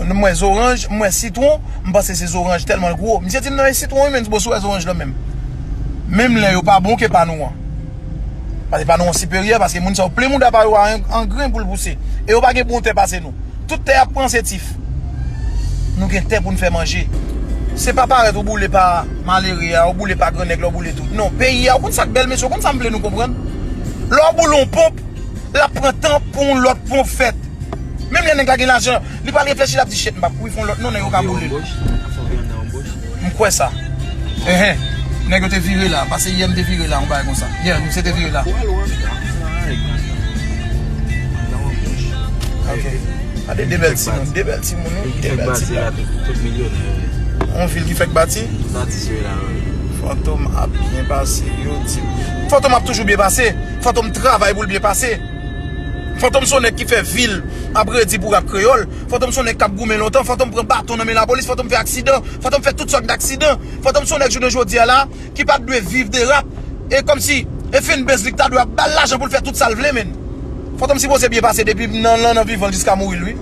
M wè zoranj, m wè sitwon, m panse se zoranj tèlman l gwo. Misye di m non, e sitwon wi, men, bon, si w wè zoranj lan menm. Menm lè yo pa bon ke pa nou an. Paske pa nou an siperyè, paske moun sa yo plen mouda pa yo a an, an gren pou l pouse. E yo pa gen bon tè pase nou. Tout tè y ap pran se tif. Nou gen tè pou n fè manje. Se pa parèt ou boule pa malere a, ou boule pa grannèg la, ou boule tout. Non, peyi a, ou konn sa k bèl, mesye, ou konn sa m vle nou konprann? Lè w boule yon ponp, l ap pran tan pou yon lòt ponp fèt. Menm lè nèg la gen lajan, li pral reflechi, l ap di, "Shit, m p ap kouri fè yon lòt non, nèg yo ka boule l." M kwè sa. Enhen. Nèg yo te vire la. Pase yè m te vire la, yon bagay konsa. Yè, misye te vire la. Ok. Gade de bèl timoun, de bèl timoun, wi. De bèl timoun. Yon vil ki fèk bati. Fantom ap byen pase, yo di. Fantom ap toujou byen pase. Fantom travay pou l byen pase. Fantom se yon nèg ki fè vi l ap redi pou rap kreyòl. Fantom se yon nèg k ap goumen lontan. Fantom pran baton nan men lapolis. Fantom fè aksidan. Fantom fè tout sòt daksidan. Fantom se yon nèg jounen jodi a la ki pa t dwe viv de rap. E kòmsi, e fanbase li k ta dwe ap ba l lajan pou l fè tout sa l vle, menn. Fantom sipoze byen pase depi nan, nan, nan vivan l jiska mouri l, wi.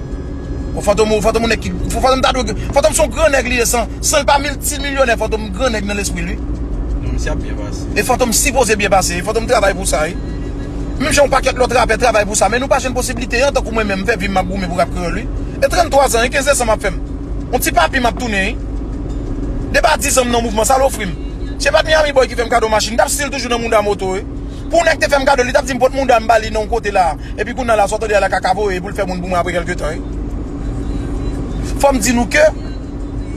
Bon, Fantom, Fantom yon nèg ki, Fantom ta dwe, Fantom se yon gran nèg li ye, san, san l pa miltimilyonè, Fantom gran nèg nan lespri l, wi. Non, misye ap byen pase. E Fantom sipoze byen pase, Fantom travay pou sa, wi. Menm jan yon pakèt lòt rapè travay pou sa, men nou pa jwenn posiblite an, tankou mwen menm, m fè vi m, m ap goumen pou rap kreyòl, wi. E tranntwa zan, e kenz desanm ap fè m. Yon ti papi m ap tounen, wi. Depi a diz an m nan mouvman, sa l ofri m. Se pa t Miami Boy ki fè m kado machin, m t ap still toujou nan mouda moto, wi. Pou yon nèg te fè m kado, li t ap di m pot mouda m ba li nan yon kote la. Epi kounye a la, sa w tande a la kaka voye pou l fè moun pou mwen apre kèlke tan, wi. Fò m di nou ke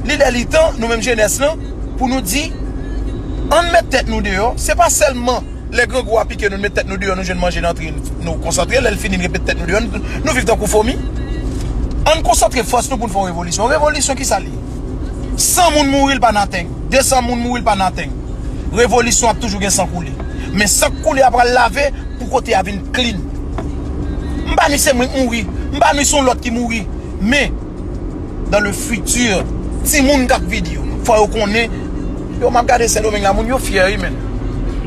li lè li tan, nou menm jenès lan, pou nou di, Ann met tèt nou deyò. Se pa sèlman lè grangou a pike nou, n met tèt nou deyò, nou jwenn manje nan tri, nou konsantre. Lè l fini, n repete tèt nou deyò, nou, nou viv tankou fomi. Ann konsantre fòs nou pou n fè yon revolisyon. Revolisyon, ki sa l ye? San moun mouri, l pa naten. De san moun mouri, l pa naten. Revolisyon ap toujou gen san koule. Men san k koule a pral lave pou kote a vin clean. M pa ni se mwen k mouri, m pa ni se yon lòt ki mouri. Men, dans le futur, timoun k ap vini yo, fò yo konnen, yo, m ap gade Sendomeng la, moun yo fyè, wi, men.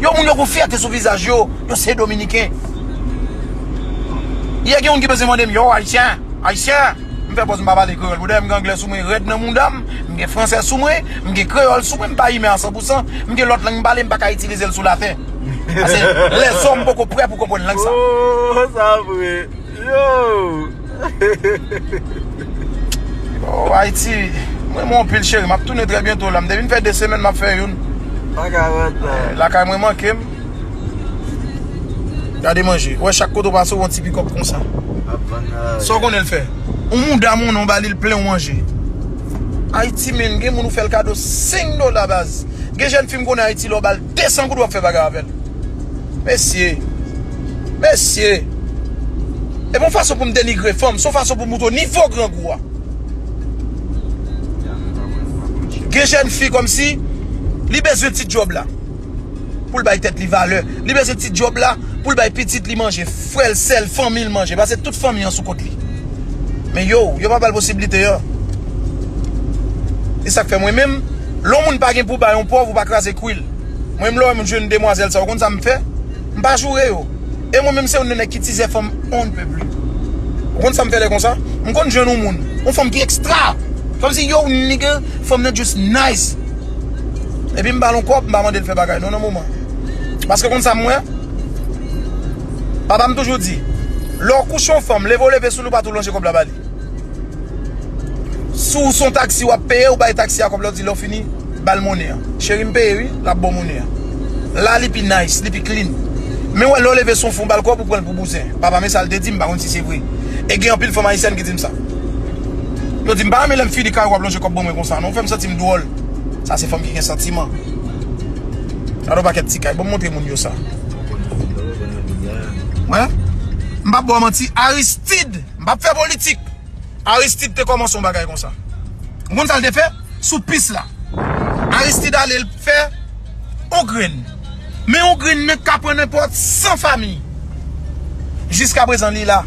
Yo, moun yo gon fyète sou vizaj yo, yo se Dominiken. Yè gen moun ki peze mande m, yo, Ayisyen, Ayisyen. M fè pòz m pa pale kreyòl. Pou dèyè m gen anglè sou mwen rèd nan mouda m, m gen fransè sou mwen, m gen kreyòl sou mwen, m pa imen a san pou san, m gen lòt lang m pale, m pa ka itilize l sou latè. Paske lèzòm poko prè pou konprann lang sa. Oh, sa vre. Yo! Oh, Ayiti, mwen renmen w anpil, cheri. M ap tounen trè byento la. M te vin fè de semèn, m ap fè youn. Pa ka ret la. Lakay mwen manke m. Gade manje. Wè, chak kote w pase, w wè yon ti pikòp konsa. Ap vann nan lari. Sa w konnen l fè? Yon mouda monnen w ba li, l plen w manje. Ayiti, men, gen moun ou fè l kado senk dola, baz. Gen jèn fi m konnen Ayiti, lè w ba l de san goud, w ap fè bagay avè l. Mesye. Mesye. E pa yon fason pou m denigre fanm, se yon fason pou m montre w nivo grangou a. Gen jèn fi kòmsi li bezwen ti djòb la pou l bay tèt li valè. Li bezwen ti djòb la pou l bay pitit li manje, frè l, sè l, fanmi l manje. Paske tout fanmi an sou kont li. Men yo, yo pa ba l posiblite an. E sa k fè mwen menm, lè yon moun pa gen pou bay yon pòv, ou pa kraze kwi l. Mwen menm, lè w wè m jwenn demwazèl sa, ou konn sa m fè? M pa joure yo. E mwen menm, se youn nan nèg ki tizè fanm on ne peut plus. Ou konn sa m fè lè konsa? M konn jwenn yon moun, yon fanm ki ekstra. Kòmsi, yo, nigga, fanm nan just nice. Epi m ba l yon kòb, m pa mande l fè bagay non nan moman. Paske konn sa m wè? Papa m toujou di, lè w kouche yon fanm, leve w leve sou li, ou pa tou lonje kòb la ba li. Si w se yon taksi w ap peye, ou bay taksi a kòb la, ou di lè w fini, ba l monnen an. Cheri, m peye wi, l ap ba w monnen an. La, li pi nice, li pi clean. Men wè, lè w leve sou yon fanm, ou ba l kòb, ou pran l pou bouzen. Papa m, e sa l te di m, m pa konn si se vre. E gen anpil fanm ayisyèn ki di m sa. Yo di m, m pa renmen lè m fini kay ou ap lonje kòb ban mwen konsa, non, ou fè m santi m dwòl. Sa se fanm ki gen santiman. Gade yon pakèt ti kay, ban m montre moun yo sa. Wè, m p ap ba w manti, Aristide, m p ap fè politik. Aristide te kòmanse yon bagay konsa. Ou konn sa l te fè? Sou pis la. Aristide ale, l fè yon grenn. Men yon grenn nan ka pran nenpòt san fanmi. Jiskaprezan, li la.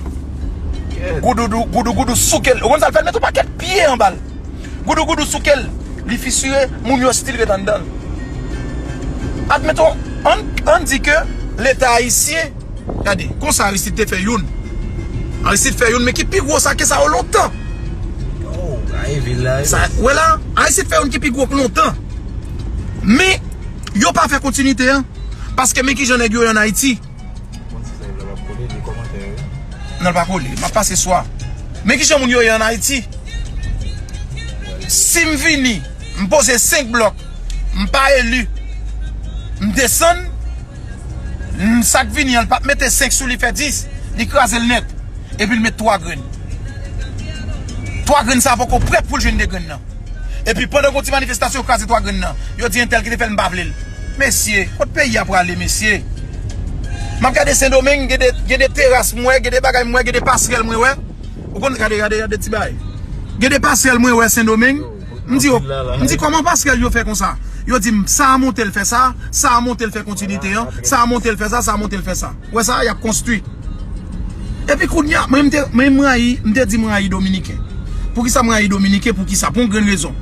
Goudou, goudou, goudou souke l. Ou konn sa l fè? L mete yon pakèt pye anba l. Goudou, goudou souke l. Li fisire, moun yo still ret anndan l. Admeton, ann, ann di ke Leta ayisyen Gade, konsa Aristide te fè youn. Aristide fè youn, men ki pi gwo sa ke sa yo lontan. Oh, ay, vil la, sa, wè la, Aristide fè youn ki pi gwo k lontan. Men, yo pa fè kontinite an. Paske men kijan nèg yo ye ann Ayiti. Konn si sa yo la p ap kole, li kòmantè yo. Non, l pa kole. M ap pase swa. Men kijan moun yo ye ann Ayiti. Si m vini, m poze senk blòk, m pa eli, m desann, m, sa k vini an, l p ap mete senk sou li, fè dis, li kraze l nèt. Epi l met twa grenn. Twa grenn sa poko prèt pou l jwenn de grenn nan. Epi pandan gon ti manifestasyon, yo kraze twa grenn nan. Yo di entèl ki te fè l, m pa vle l. Mesye, kot peyi a prale, mesye? M ap gade Sendomeng, gen de, gen de teras m wè, gen de bagay m wè, gen de pasrèl mwen wè. Ou konn, gade, gade, gade ti bagay. Gen de pasrèl mwen wè Sendomeng. M di yo, m di kòman pasrèl yo fè konsa? Yo di m sa a monte l fè sa, sa a monte l fè kontinite an, sa a monte l fè sa, sa a monte l fè sa. Wè sa, y ap konstwi. Epi kounye a, mwen m te, mwen m rayi, m te di m rayi Dominiken. Poukisa m rayi Dominiken? Poukisa? Pou yon grenn rezon.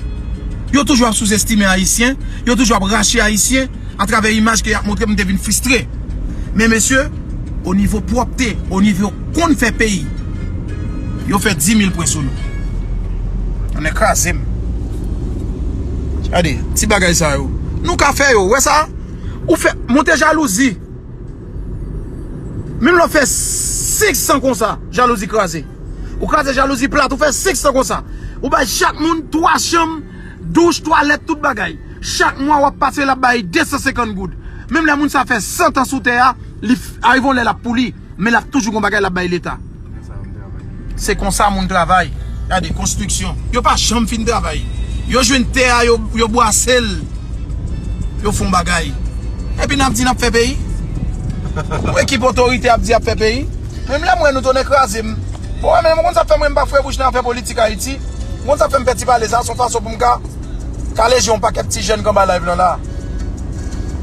Yo toujou ap souzestime Ayisyen, yo toujou ap rache Ayisyen, atravè imaj ke y ap montre m, m te vin fristre. Men mesye, o nivo pwòpte, o nivo konn fè peyi, yo fè dimil pwen sou nou. Ann kraze m. Gade, ti bagay sa yo. Nou ka fè yo, wè sa? Ou fè, monte jalouzi. Menm lè w fè senk san konsa, jalouzi kraze. Ou kraze jalouzi plat, ou fè senk san konsa. Ou bay chak moun twa chanm, douch, twalèt, tout bagay. Chak mwa w ap pase, l ap bay de san senkant goud. Menm lè moun sa fè san tan sou tè a, li f-, arive yon lè l ap pouli, men l ap toujou gon bagay l ap bay Leta. Se konsa moun travay. Gade, konstriksyon. Yo pa janm fin travay. Yo jwenn tè a, yo, yo bwase l. yo fè yon bagay. Epi n ap di n ap fè peyi. Yon ekip otorite ap di ap fè peyi. Menm lè m wè nou tounen kraze m. Bon, men mwen konn sa fè mwen m pa fre bouch nan afè politik Ayiti. Mwen konn sa fè m fè ti pale sa, se yon fason pou m ka kale je yon pakèt ti jèn k anba live lan la.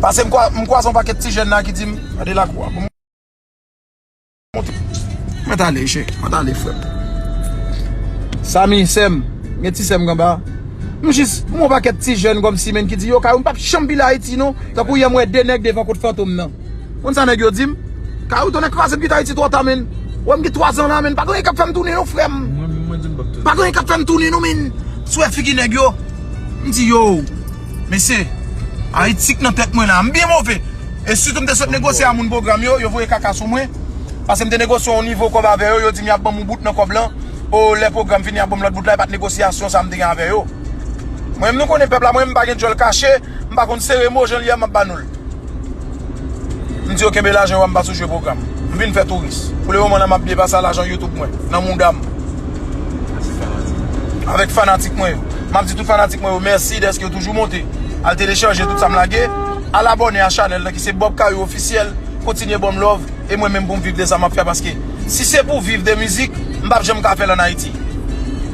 Pase m kwa- m kwaze yon pakèt ti jèn la ki di m, gade lakou a. Bon, mwen t ale, che, mwen t ale, frè m. Sami, sè m, gen ti sè m k anba. M jis, m wè yon pakèt ti jèn kòmsi, menn, ki di, yo, Kayou, m p ap janm vin Ayiti, non. Tankou yè m wè de nèg devan kot Fantom nan. Konn sa nèg yo di m? Kayou, tonnè kraze m kite Ayiti twò ta, menn. Wè m gen twa zan la, menn. Pa gen anyen k ap fè m tounen, non, frè m. Mwen, mwen di m p ap tounen. Pa gen anyen k ap fè m tounen, non, menn. Si w wè figi nèg yo, m di, yo, mesye, Ayiti k nan tèt mwen la. M byen move. E sitou m te sot negosye a moun pwogram yo, yo voye kaka sou mwen. Pase m te negosye yon nivo kòb avè yo, yo di m y ap ban m yon bout nan kòb lan. O, lè pwogram fini, y ap ban m lòt bout la, e pa t negosyasyon sa m te gen avè yo. Mwen menm, nou konnen pèp la, mwen menm m pa gen djòl kache, m pa konn sere mo, jan l ye a, m ap ba nou l. M di yo kenbe lajan yo a, m pa sou jwe pwogram. M vin fè touris. Pou le moman la, m ap byen pase a lajan YouTube mwen, nan mouda m. Avèk fanatik mwen yo. M ap di tout fanatik mwen yo mèsi dèske yo toujou monte. Al telechaje tout sa m lage. Al abòne a chanèl la ki se Bob Kayou Ofisyèl. Kontinye ban m love. E mwen menm pou m viv de sa m ap fè, paske si se pou viv de mizik, m p ap janm ka fè l ann Ayiti.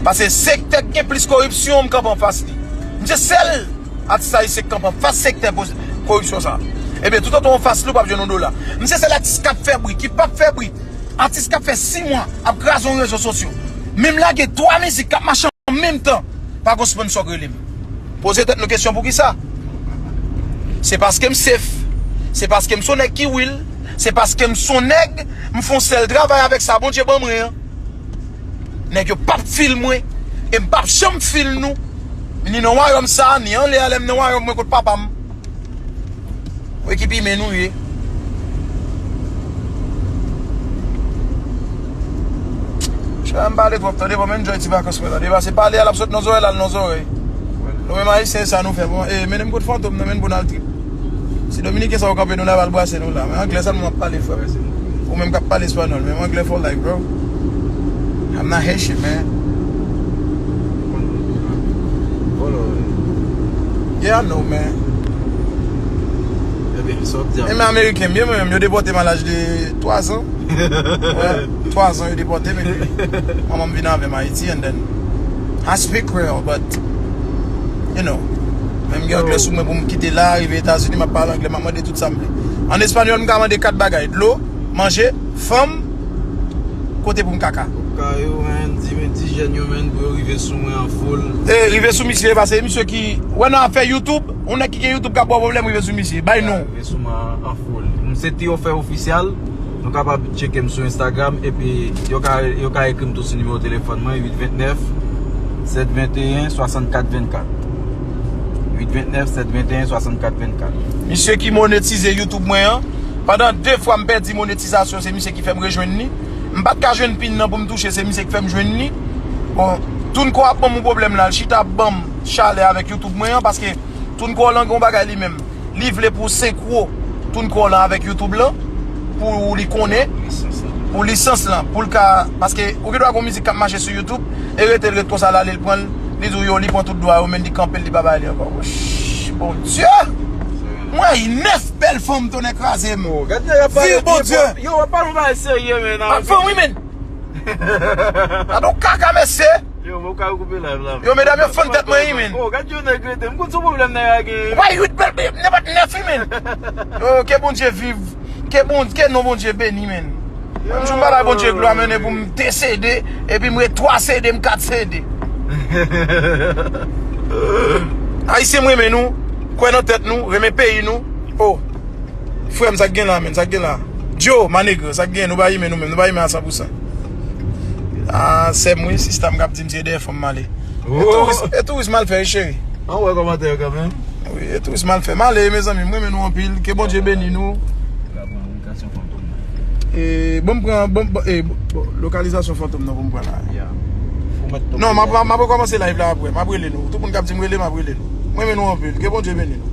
Paske sektè k gen plis koripsyon, m kanpe anfas li. M se sèl atis ayisyen k kanpe anfas sektè ko- koripsyon sa. Ebyen, toutotan w anfas li, w p ap jwenn yon dola. M se sèl atis k ap fè bri, ki p ap fè bri. Atis k ap fè sis mwa ap kraze yon rezo sosyo. Men m lage twa mizik k ap mache an menm tan, pa gon sponsò k rele m. Poze tèt nou kesyon poukisa? Se paske m safe. Se paske m se yon nèg ki real. Se paske m se yon nèg, m fè yon sèl travay avèk sa Bondye ban mwen an. Nèg yo p ap feel mwen, e m p ap janm feel nou. Ni nan wayòm sa, ni anlè a lè m nan wayòm mwen kot papa m. Ou ekip imen nou ye. Chè, m pale twòp, tande, bon, m enjoy ti vakans mwen, tande, pase pale a l ap sot nan zòrèy, l al nan zòrèy. Nou menm ayisyen, sa nou fè, bon, e, mennen m kot Fantom nan, men pou n al trip. Si dominiken sa yo kanpe nou la, y al brase nou la. Men anglè sèlman m ap pale, frè m. Ou menm k ap pale espanyòl, men anglè for life, bro. I'm not Haitian, man. Yeah, I know, man. Ebyen, sa w ap di a? E men ameriken m ye, mwen menm, yo depòte m a laj de twa zan. Wè, twa zan yo depòte m, epi manman m vin avè m Ayiti, and then I speak Creole, but, you know, menm gen anglè sou mwen pou m kite la, rive Etazini, m ap pale anglè, m ap mande tout sa m vle. An espanyòl, m ka mande kat bagay, dlo, manje, fanm, kote pou m kaka. Kayou, man, di men ti jèn yo, man, pou yo rive sou mwen an foul. E, rive sou misye, paske misye ki, wè nan afè YouTube, yon nèg ki gen YouTube k ap ba w pwoblèm, rive sou misye, bay non. Rive sou mwen an foul. M se Teofè Ofisyal, nou kapab tcheke m sou Instagram, epi yo ka, yo ka ekri m tou sou nimewo telefòn mwen, uit vennèf, sèt venteyen, swasannkat vennkat. Uit vennèf, sèt venteyen, swasannkat vennkat. Misye ki monetize YouTube mwen an, pandan de fwa m pèdi monetizasyon, se misye ki fè m rejwenn li. M pa t ka jwenn pin nan pou m touche, se misye ki fè m jwenn li. Bon, TuneCore ap ban m yon pwoblèm la, l chita ap ban m chalè avèk YouTube mwen an, paske TuneCore lan gen yon bagay li menm. Li vle pou senkwo TuneCore lan avèk YouTube lan, pou li konnen, pou lisans lan, pou l ka, paske ou gen dwa gen yon mizik k ap mache sou YouTube, e rete l ret konsa la, li l pran l, li di w yo, li pran tout dwa yo, men li kanpe l, li pa bay li ankò. Woch, Bondye! Mwen, nèf bèl fanm, tonnè kraze m. Oh, gad nèg ap pale. Viv Bondye! Yo, w ap pale yon bagay serye, men. Ak fanm, wi, men. Gade yon kaka, mesye. Yo, mwen ka koupe live la. Yo, medam yo fann tèt mwen, wi, men. Oh, gad yon nèg rete. M konn sou pwoblèm nèg la gen. Why you tell me? Nèpòt nèf, wi, men. Yo, ke Bondye viv. Ke Bondye, ke non Bondye beni, men. Mwen, m jou m pa bay Bondye glwa, men, pou m desede, epi m ret twa sede, m kat sede. Ayisyen, m renmen nou, kwè nan tèt nou, renmen peyi nou. Oh, frè m, sa k gen la, men, sa k gen la. Joe, my nigga, sa k gen, nou pa renmen nou menm, nou pa renmen a san pou san. Ah, sè m, wi, sista m k ap di m se dèyè fanm m ale. E touris, e touris m al fè, wi, cheri. An wè kòmantè yo kanmenm. Wi, e touris m al fè. M ale, mezanmi, m renmen nou anpil. Ke Bondye beni nou. E, bon, m pran, bon, bon, e, bon, lokalizasyon Fantom nan pou m pran la. Non, m ap, m ap rekòmanse live la apre. M ap rele nou. Tout moun k ap di m rele, m ap rele nou. M renmen nou anpil. Ke Bondye beni nou.